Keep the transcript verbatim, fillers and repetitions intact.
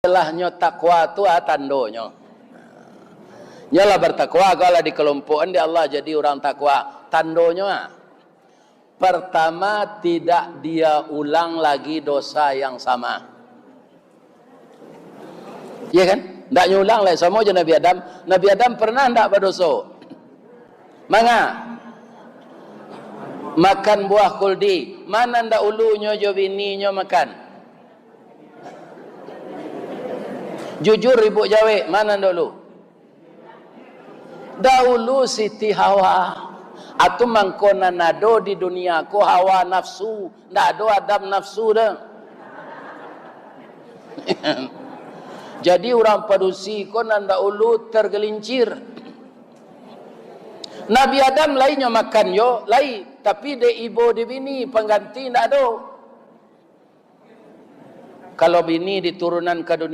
Istilahnyo takwa tu, ah, tandonyo. Nyo lah bertakwa, kau lah dikelompokkan di Allah jadi urang takwa. Tandonyo, ah. Pertama, tidak dia ulang lagi dosa yang sama. Iya kan? Ndak nyulang lai, samo jo Nabi Adam. Nabi Adam pernah ndak badoso? Manga? Makan buah khuldi. Mana ndak ulunyo jo bininyo makan? Jujur, Ibuk Jawek, mana ndak ulu? Dahulu Siti Hawa. Atu mangko nan ado di dunia ko hawa nafsu, ndak ado Adam nafsu doh. Jadi urang padusi ko nan dahulu tergelincir. Nabi Adam lai nyo makan yo, lai, tapi dek ibo di bini pangganti ndak ado. Kalau bini diturunan ka dunia,